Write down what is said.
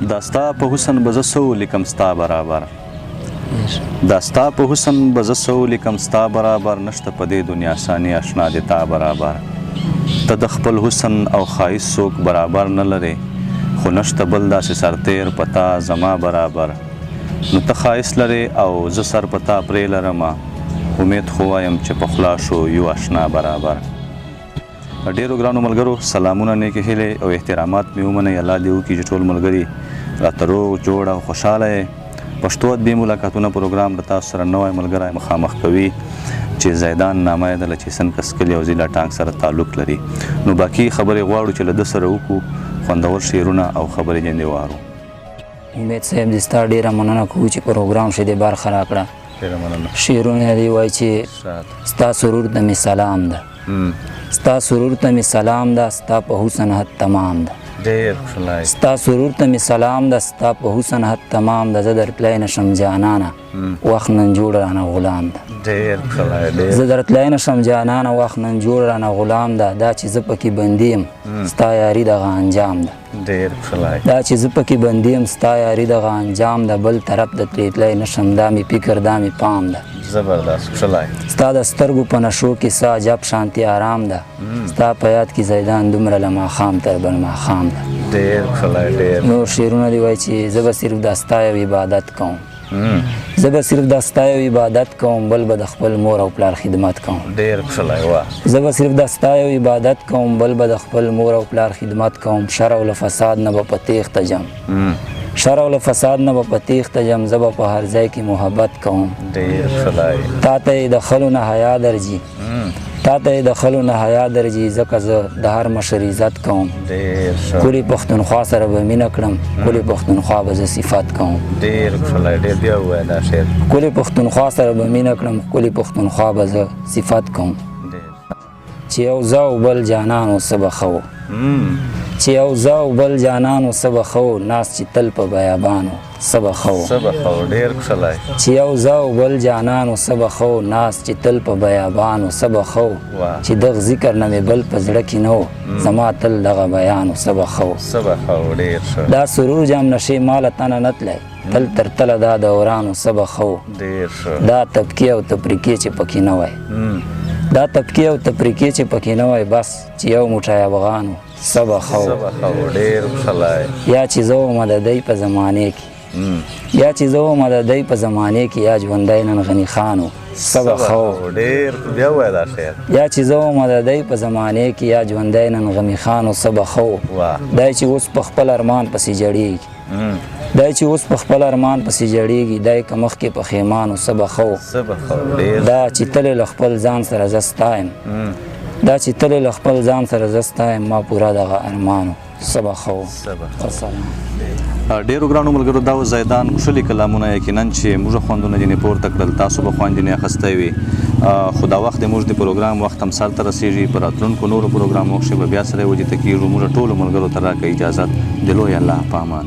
دا ستا په حسن به زه څه ولیکم ستا برابر، دا ستا په حسن به زه څه ولیکم ستا برابر، نشته په دې دنیا ثاني اشنا د تا برابر. ته د خپل حسن او ښایست څوک برابر نه لرې، خو نشته بل داسې سرتیر په تا زما برابر. نو ته ښایست لرې او زه سر په تا پرې لرمه، امید خو وایم چې په خولا شو یو اشنا برابر. ډېرو ګرانو ملګرو سلامونه، نیکې هیلې او احترامات مې ومنئ. الله دې وکړي چې ټول ملګري راته روغ جوړ او خوشحاله یې. پښتو ادبي ملاقاتونه پروګرام له تاسو سره نوی ملګری مخامخ کوي چې زیدان نامه یې ده، له چیسن کسکلي او ضلع ټانک سره تعلق لري. نو باقي خبرې غواړو چې له ده سره وکړو، خوندور شعرونه او خبرې جندې وارو. امید صاحب د ستا ډېره مننه کوو چې پروګرام شې دې برخه راکړه. ډېره مننه. شعرونه دی وایي چې ستا سرور ته مې سلام ده، ستا سرور ته مې سلام ده، ستا په حسن حد تمام ده. ډېر ښکلی. ستا سرور ته مې سلام ده، ستا په حسن حد تمام ده، زه درتلی نه شم جانانه وخت نن جوړ رانه غلام ده. ډېر ښکلی. ډېر. زه درتلی نه شم جانانه وخت نن جوړ رانه غلام ده، دا چې زه پکې بندي یم ستا یاري دغه انجام ده. ډېر ښکلی. دا چې زه پکې بندي یم ستا یاري دغه انجام ده، بل طرف ته ترې تللی نه شم، دا مې فکر دا مې پام ده. زبردست ښکلی. ستا د سترګو په نشو کې څه عجب شانتي آرام ده، ستا په یاد کې زیدان دومره له ماښام تر بل ماښام ده. ډېر ښکلی. ډېر. نور شعرونه دی وایي چې زه به صرف دا ستا یو عبادت کوم، زه به صرف دا ستا یو عبادت کوم، بل به د خپل مور او پلار خدمت کوم. ډېر ښکلی. واه. زه به صرف دا ستا یو عبادت کوم، بل به د خپل مور او پلار خدمت کوم، شر او له فساد نه به په تېښته ځم، شر او له فساد نه به په تېښته ځم، زه به په هر ځای کې محبت کوم. ډېر ښکلی. تا ته یې د خلو نه حیا درځي، تا ته یې د خلو نه حیا درځي، ځکه زه د هر مشر عزت کوم. ډېر ښه. کلي پښتونخوا سره به مینه کړم، کلي پښتونخوا به زه صفت کوم. ډېر ښکلی. ډېر. بیا ووایه دا شعر. کلي پښتونخوا سره به مینه کړم، کلي پښتونخوا به زه صفت کوم. ډېر. چې یو زه او بل جانان و څه به ښه و، چې یو زه او بل جانان و څه به ښه و، ناست چې تل په بیابان و څه به ښه و. څه به ښه و. ډېر ښکلی. چې یو زه او بل جانان و څه به ښه و، ناست چې تل په بیابان و څه به ښه و، چې دغه ذکر نه مې بل په زړه کې نه و، زما تل دغه بیان و څه به ښه و. څه به ښه و. ډېر ښه. دا سرور جام نشې ماله تنه نه تلی، تل تر تله دا دوران و څه به ښه و. ډېر ښه. دا تبکې او تفریقې چې پکې نه وای، دا تبکې او تفریقې چې پکې نه وای، بس چې یو موټی افغان و څه به ښه و. څه به ښه و. ډېر ښکلی. یا چې زه وم د دی په زمانې کې، یا چې زه وم د دی په زمانې کې، یا ژوندی نن غني خان و څه به ښه و. ډېر. بیا ووایه دا شعر. یا چې زه وم د دی په زمانې کې، یا ژوندی نن غني خان و څه به ښه و. دی چې اوس په خپل ارمان پسې جړېږي، دی چې اوس په خپل ارمان پسې جړېږي، دی که مخکې په خیمان و څه به ښه و. څه به ښه و. ډېر. دا چې تللی له خپل ځان سره زه ستا یم، دا چې تللی له خپل ځان سره زه ستا یم، ما پوره دغه ارمان و څه به ښه و. څه به ښه و. والسلام. ډېرو ګرانو ملګرو دا و زیدان کښلي کلامونه، یقینا چې موږ خوندونه ځینې پورته کړل، تاسو به خوند ځینې اخیستی وي. خو دا وخت د موږ د پروګرام وخت هم سر ته رسېږي. په راتلونکو نورو پروګرامو کښې به بیا سره وجیته کېږو. موږ ټولو ملګرو ته راکړئ اجازت. د لوی الله په امان.